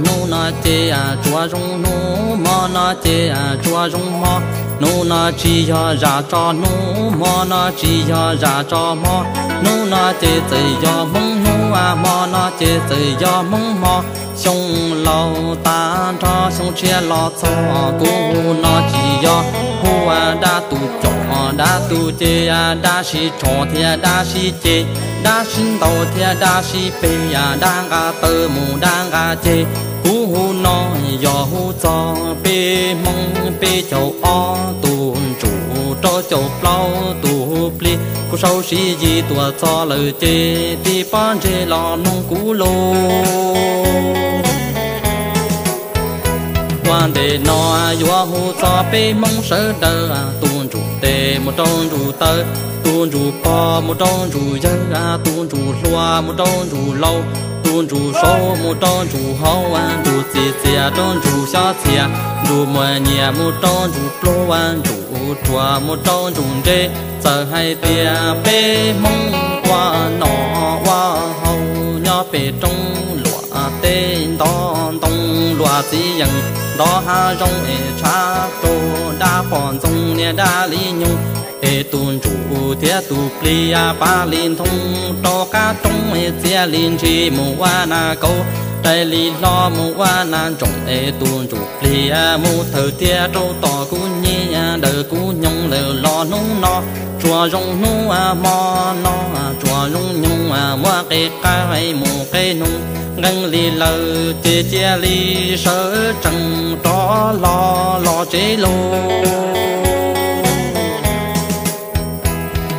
Hnub no ces tsuas zoo hnub, hmo no ces tsuas zoo hmo. Hnub no tsis yog zam tso hnub, hmo no tsis yog zam tso hmo. Hnub no ces txawm yog Hmoob hnub, hmo no ces txawm yog Hmoob hmo. Xyoo laus tag nrho xyoo tshiab los txog, kuv hu no tsis yog hu dab tus com dab tus ces, dab sib tsho thiab dab sib ceg, dab sib ntaus thiab dab sib peg, dab nqa taw mus dab nqa ceg. Kuv hu no yog hu txog peb Hmoob peb caug ob tus ntsuj rau caum plaub tus plig, kuv sau siv yig tuaj txog lawm ces tib pob ntseg los mloog kuv lus. Ua ntej no yuav hu txog peb Hmoob sawv daws, tus ntsuj tes mus rau ntsuj taw, tus ntsuj pog mus rau ntsuj yawg, tus ntsuj hluas mus rau ntsuj laus, tus ntsuj saud mus rau ntsuj hauv, ntsuj txiv txias rau ntsuj xyob txias, ntsuj muaj nyiam mus rau ntsuj pluag, ntsuj ruam mus rau ntsuj ntse. Txawm hais tias peb Hmoob ua noj ua haus nyob pem roob luam teb, ntov ntoo luam txiv yeem, ntov hav zoov es tshav rau dab pom ntxoog niag dab li nyoog. Es tus ntsuj thiab tus plig pab li ntoo rau qab roob, txiav li ntshis mus ua nas kaus, rais li hlo mus ua nas ntsoom. Es tus ntsuj plig mus thawm thiab rau tom kuv nyiaj, daws kuv nyoog lawm los hnub no tsuas zoo hnub, hmo no tsuas zoo nyoog, muab qe qaib mus qe noog, nqees li lawm ces cia li sawv tsees rov hlo los tsev lauj.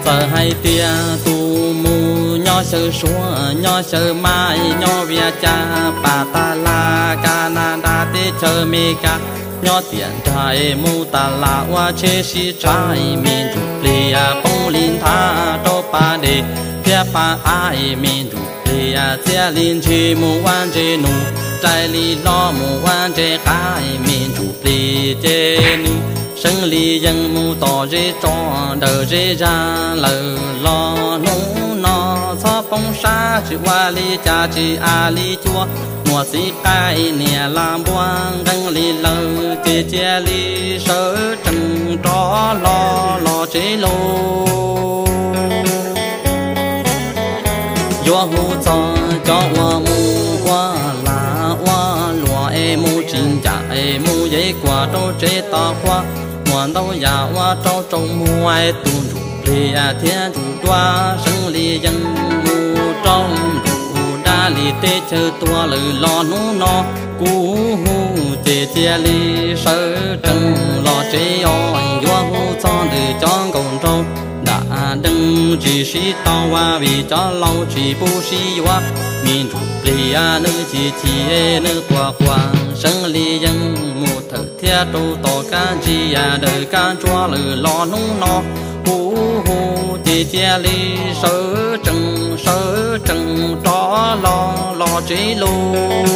Txawm hais tias tus mus nyob xyaw Suav, nyob xyaw Mab, nyob Vias Cas, pas tas las Kas Nas Das teb chaws Amelikas, nyob tiam nrag es mus tas las ua tsheb sib tshav, me ntsuj plig poob li nthav rau pas dej thiab pas av, me ntsuj plig txiav li ntshis mus ua ntses nus, rais li hlo mus ua ntses qaib, me ntsuj plig ces nws seev li yeej mus tom zej tso, daws zej zag lawm los hnub no txhob poob sab, tsis ua li cas tsis av li cua, muaj txiv qaib niam laj npua, nqees li lawm ces cia li sawv tsees rov hlo los tsev lauj. Yuav hu txog cov uas mus ua lag ua luam es mus tsis ncaj es mus yev kuam rau tsev tos quas, muaj ntau yam ua rau tsaus muag, tus ntsuj plig thiab ntsuj duab seev li yeej mus rau ntuj dab li teb chaws tuag lawm los hnub no, kuv hu ces cia li sawv tsees los tsev os. Yuav hu txog ntawm cov nkauj nraug dam dees tsis sib tau, vim cov laus tsis pub sib yuav, me ntsuj plig nws chim chim nws quaj quaj, seev li yeej mus thawm thiab rau tom kab ntsig, daws kab ntsuab lawm los hnub no, kuv hu ces cia li sawv tsees sawv tsees rov hlo los tsev lauj.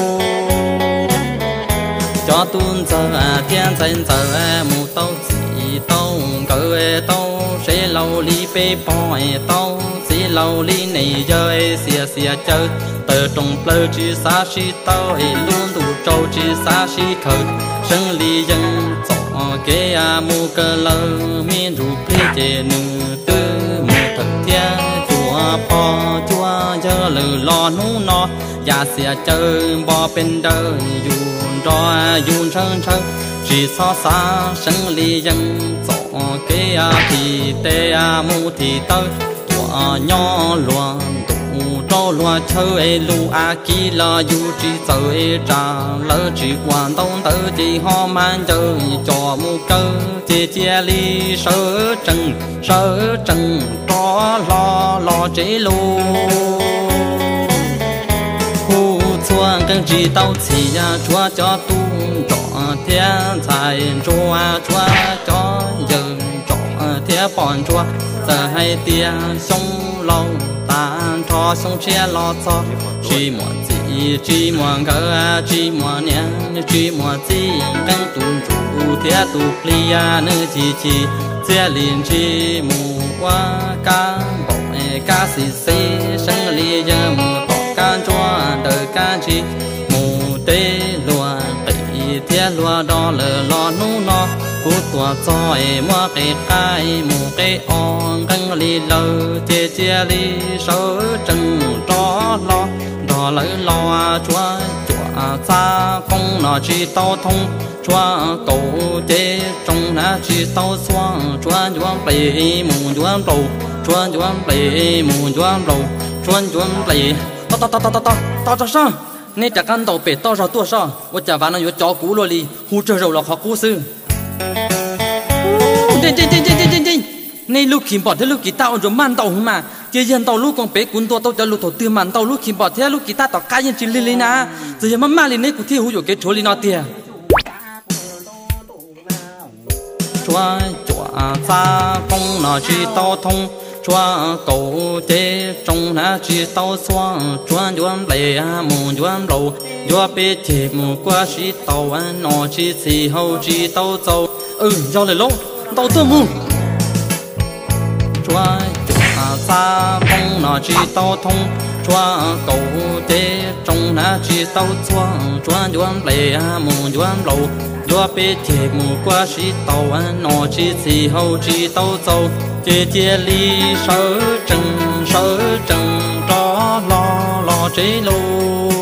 Cov tub ntxawg thiab ntxhais ntxawm mus tau txij tau nkawm, tau sev laus li peb pog, tau txiv laus li niam yawg, xiam xiam caws tawm rooj plawg tsis xav sib tawb, lub ntuj tsaus tsis xav sib khaws, seev li yeej txoj kev mus kawg lawm, me ntsuj plig ces nws twb mus thawm thiab cuaj pog cuaj yawg lawm los hnub no, yam xiam caws npo pes ntawd yus nrog yus ntshaw ntshaw, tsis txhob xav, seev li yeej txoj kev thim tes mus thim taw, tuaj nyob luag ntuj rau luag chaw, lus av kiv los yus tsis txawj, tsam lawv tsis ua ntau ntawd ces ho mas ncaws coj mus kaw, ces cia li sawv tsees sawv tsees rov hlo los tsev lauj. Hu txhua nqee tsis tau txhim, tshuav cov tub ntsuag thiab ntxhais ntsuag, tshuav cov yawg ntsuag thiab pog ntsuag. Txawm hais tias xyoo laus tag nrho xyoo tshiab los txog, tsis muaj txij tsis muaj nkawm, tsis muaj niam tsis muaj txiv, nqee tus ntsuj thiab tus plig nws chim chim, txiav li ntshis mus ua kab npaum kab xis xis, seev li yeej mus tom kab ntsuab daws kab ntsig, mus teb Thiab luag dog lawm los hnub no, kuv tuaj txog es muab qe qaib mus qe os nqeeb li lawm ces cia li sawv tsees rov hlo. Nrog lawv los tshuav cuam txav qoob no tsis tau thoob, tshuav kaum cev tsoos hnav tsis tau xuaj, tshuav ncuav nples mus ncuav nplaum, tshuav ncuav nples mus ncuav nplaum, tshuav ncuav nples. To to to to to to to tso soj, nej rov qab ntaus pem toj zog tuaj soj, ua cas vav no yuav cov kuv ua luaj li, hu tsawg zaus los qhov qub xwb. Nej lub kis npom thiab lub kis taj ua ntsuas maj ntaus heev mas, cia yawg ntaus lub koom pem kuv ntuas tau cov lus thaum twg mas ntaus lub kis npom thiab lub kis taj tom qab yeej tsis lig li na. Txawm yog maj maj li neb kuv thiaj hu yuam kev rhuav li no tiag. Tshuav cuam txav qoob no tsis tau thoob, tshuav kaum cev tsoos hnav tsis tau xuaj, tshuav ncuav nples mus ncuav nplaum, ncuav peb ceg mus kuaj sib tau no tsis txhis hau tsis tau txaus. Yog lawm lauj, ntaus tuaj mus. Tshuav cuam txav qoob no tsis tau thoob, tshuav kaum cev tsoos hnav tsis tau xuaj, tshuav ncuav nples mus ncuav nplaum, ncuav peb ceg mus kuaj sib tau no tsis txhis hau tsis tau txaus, ces cia li sawv tsees sawv tsees rov hlo los tsev lauj.